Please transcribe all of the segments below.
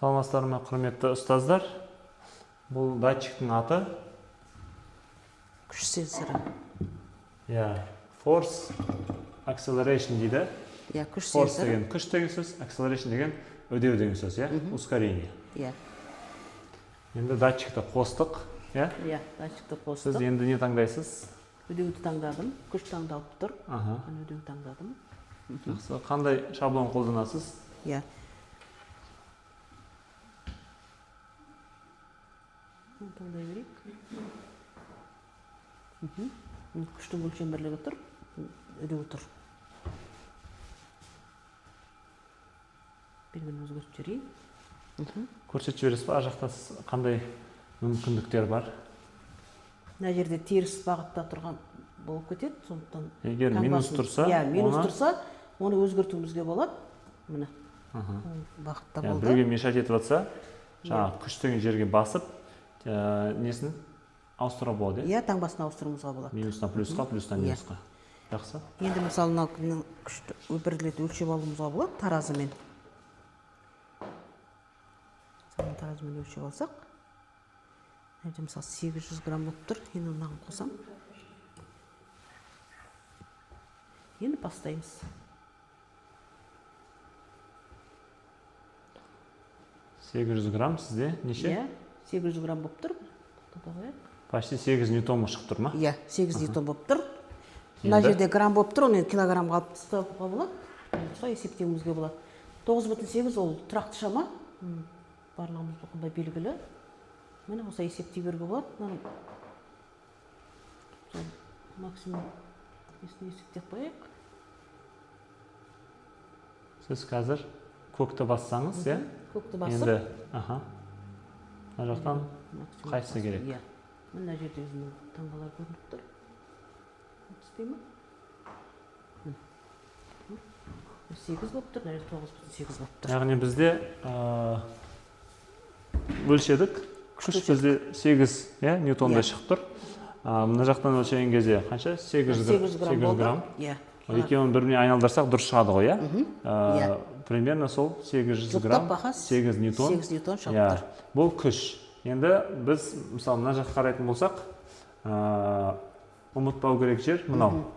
Саламатсыздар ма, құрметті ұстаздар? Бұл датчиктің аты Күш сенсоры. Иә, force acceleration дейді. Иә, күш Force сенсоры. деген күш деген сөз, acceleration деген үдеу деген сөз, иә, ускорение. Иә. Енді датчикті қостық, иә? Иә, датчикті Сіз қостық. енді не таңдайсыз? Үдеуді таңдадым. Күш таңдалып тұр. Аха. Мен үдеу таңдадым. Жақсы. Қандай шаблон қолданасыз? Иә. Таңдай берейік. Күштің өлшем бірлігі тұр, үдеу тұр. Белгіні өзгертіп жіберейін. Көрсетіп жібересіз ба? Ар жақта қандай мүмкіндіктер бар? Мына жерде теріс бағытта тұрған болып кетеді, сондықтан егер минус тұрса, иә, минус оны тұрса, оны өзгертуімізге болады. Міне. Бағытта болды. Біреуге мешать етіп жатса, жаңағы күш деген жерге басып, несін ауыстыруға болады, иә? Иә, таңбасын ауыстыруымызға болады. Минустан плюсқа, плюстан Иә. минусқа. Жақсы. Енді мысалы мынау күшті бір рет өлшеп алуымызға болады таразымен. Мысалы таразымен өлшеп алсақ, мына жерде мысалы 800 грамм болып тұр. Енді мынаны қосам. Енді бастаймыз. 800 грамм сізде неше? Иә, 800 грамм болып тұр. Тоқтата қояйық. Почти 8 ньютон шығып тұр ма? Иә, 8 ньютон болып тұр. Мына жерде грамм болып тұр, оны енді килограммға алып тастауға болады. Солай есептеуімізге болады. 9,8 ол тұрақты шама. Барлығымызға бұндай белгілі. Міне осылай есептей беруге болады. Мынаны максимум несін есептеп қояйық. Сіз қазір көкті бассаңыз, иә? Көкті басып. Енді, аха. Мына жақтан қайсысы керек? Иә. Мына жерде өзінің таңбалары көрініп тұр. Түспей ме? 8 болып тұр, мына жерде 9,8 болып тұр. Яғни бізде өлшедік, күш бізде 8, иә, ньютонда шығып тұр. Мына жақтан өлшеген кезде қанша? 800 грамм болды. Иә. Екеуін бір-біріне айналдырсақ дұрыс шығады ғой, иә? Примерно сол 800 грамм, 8 ньютон. 8 ньютон шығып тұр. Бұл күш. Енді біз мысалы мына жаққа қарайтын болсақ, ұмытпау керек жер мынау.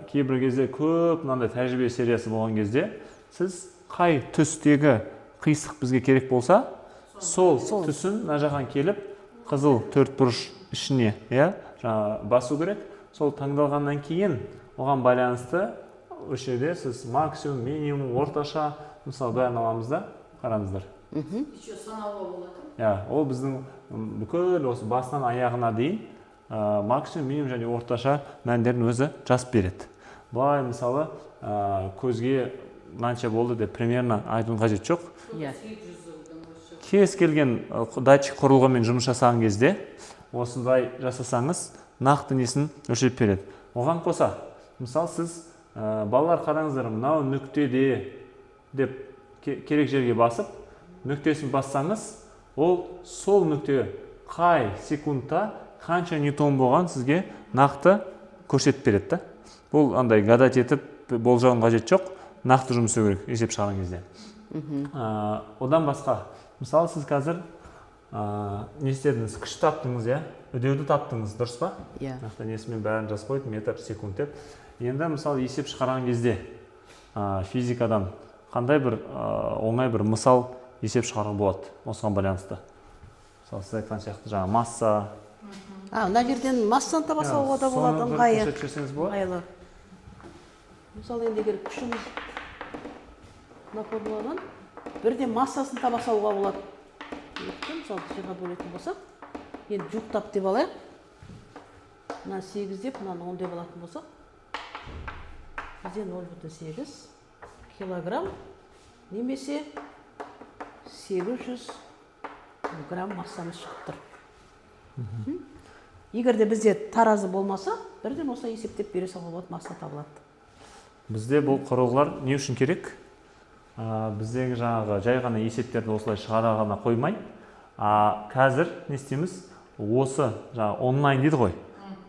Кейбір кезде көп мынандай тәжірибе сериясы болған кезде сіз қай түстегі қисық бізге керек болса, сол түсін мына жақтан келіп қызыл төрт бұрыш ішіне, иә, жаңа басу керек. Сол таңдалғаннан кейін оған байланысты осы жерде сіз максимум, минимум, орташа, мысалы бәрін аламыз да, қараңыздар. Еще санауға болады. Иә, ол біздің бүкіл осы басынан аяғына дейін максимум, минимум және орташа мәндерін өзі жазып береді. Былай мысалы көзге мынанша болды деп примерно айтудың қажеті жоқ. Иә. Кез келген датчик құрылғымен жұмыс жасаған кезде осындай жасасаңыз нақты несін өлшеп береді. Оған қоса, мысалы сіз балалар қараңыздар, мынау нүктеде деп керек жерге басып, нүктесін бассаңыз, ол сол нүкте қай секундта қанша ньютон болған сізге нақты көрсетіп береді да. Бұл андай гадать етіп болжаудың қажеті жоқ, нақты жұмыс істеу керек есеп шығарған кезде. Одан басқа, мысалы сіз қазір не істедіңіз, күш таптыңыз, иә, үдеуді таптыңыз, дұрыс па? Иә. Нақты несімен бәрін жазып қойды, метр, секунд деп. Енді мысалы есеп шығарған кезде физикадан қандай бір оңай бір мысал есеп шығаруға болады осыған байланысты? Мысалы сіз айтқан сияқты жаңа масса. Мына жерден массаны таба салуға да болады, ыңғайы. Соны бір көрсетіп жіберсеңіз болады? Ыңғайлы. Мысалы енді егер күшіміз мына формуладан бірден массасын таба салуға болады. Мысалы жиға бөлетін болсақ, енді жуықтап деп алайық. Мына 8 деп, мынаны 10 деп алатын болсақ, бізде 0,8 килограмм немесе 800 грамм массамыз шығып тұр. Егер де бізде таразы болмаса, бірден осылай есептеп бере салуға болады, масса табылады. Бізде бұл құрылғылар не үшін керек? Біздегі жаңағы жай ғана есептерді осылай шығара ғана қоймай, қазір не істейміз? Осы жаңағы онлайн дейді ғой.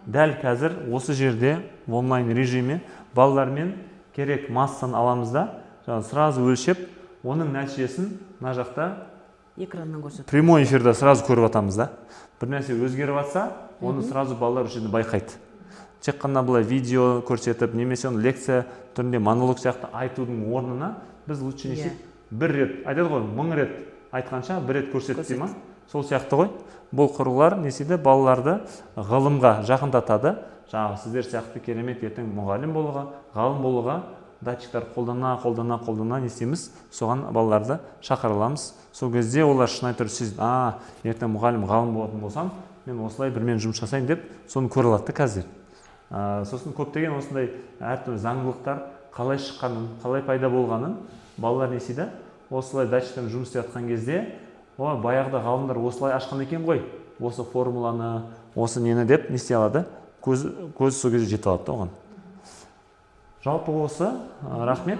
Дәл қазір осы жерде онлайн режиме балалармен керек массаны аламыз да, жаңағы сразу өлшеп, Оның нәтижесін мына жақта экраннан көрсетеді. Прямой эфирде сразу көріп жатамыз да. Бір нәрсе өзгеріп жатса, оны сразу балалар осы жерде байқайды. Тек қана былай видео көрсетіп немесе оны лекция түрінде, монолог сияқты айтудың орнына біз лучше не істейік? Бір рет айтады ғой, мың рет айтқанша, бір рет көрсет дей ма, сол сияқты ғой. Бұл құрылғылар не істейді? Балаларды ғылымға жақындатады. Жаңағы сіздер сияқты керемет ертең мұғалім болуға, ғалым болуға датчиктар қолдана, қолдана, қолдана не істейміз, соған балаларды шақыра аламыз. Сол кезде олар шынайы түрде сезеді: а, ертең мұғалім, ғалым болатын болсам, мен осылай бірмен жұмыс жасайын деп, соны көре алады да қазір. Сосын көптеген осындай әртүрлі заңдылықтар қалай шыққанын, қалай пайда болғанын балалар не істейді? Осылай датчикпен жұмыс істеп жатқан кезде: «Ой, баяғыда ғалымдар осылай ашқан екен ғой осы формуланы, осы нені», – деп не істей алады, көзі сол кезде жете алады да оған. Жалпы осы, рахмет.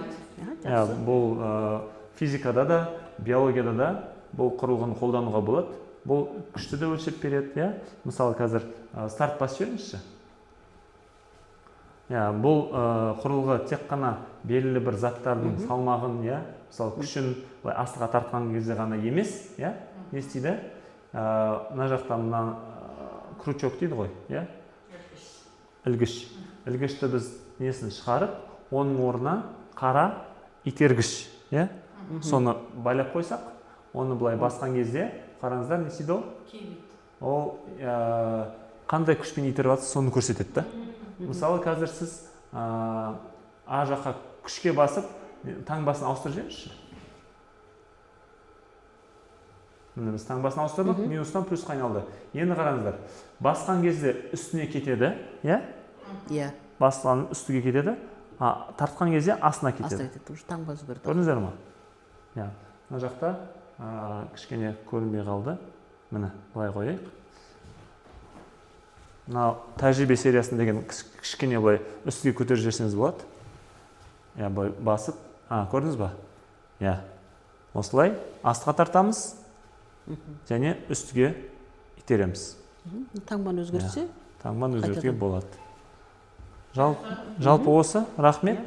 Иә, Жақсы. Бұл физикада да, биологияда да бұл құрылғыны қолдануға болады. Бұл күшті де өлшеп береді, иә. Мысалы, қазір старт басып жіберіңізші. Иә, бұл құрылғы тек қана белгілі бір заттардың салмағын, иә, мысалы, күшін былай астыға тартқан кезде ғана емес, иә, не істейді? Мына жақта мына крючок дейді ғой, иә, ілгіш. Ілгішті біз несін шығарып, оның орнына қара итергіш, иә, соны байлап қойсақ, оны былай басқан кезде, қараңыздар, не істейді ол? Келмейді. Ол қандай күшпен итеріп жатсыз, соны көрсетеді да. Мысалы, қазір сіз а жаққа күшке басып, таңбасын ауыстырып жіберіңізші. Міне, біз таңбасын ауыстырдық, минустан плюсқа айналды. Енді қараңыздар, басқан кезде үстіне кетеді, иә? Иә. Басқан үстіге кетеді, а тартқан кезде астына кетеді. Астына кетеді, уже таңба өзгерді. Көрдіңіздер ма? Иә, мына жақта кішкене көрінбей қалды. Міне, былай қояйық. Мына тәжірибе сериясын деген кішкене былай үстіге көтеріп жіберсеңіз болады, иә, былай басып. А, көрдіңіз ба? Иә, осылай астқа тартамыз және үстіге итереміз. Таңбаны өзгертсе. Таңбаны өзгертуге Қайтадан. болады. Жалпы осы, рахмет.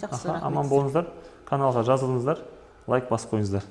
Жақсы, Аха, рахмет аман сізге. болыңыздар, каналға жазылыңыздар, лайк басып қойыңыздар.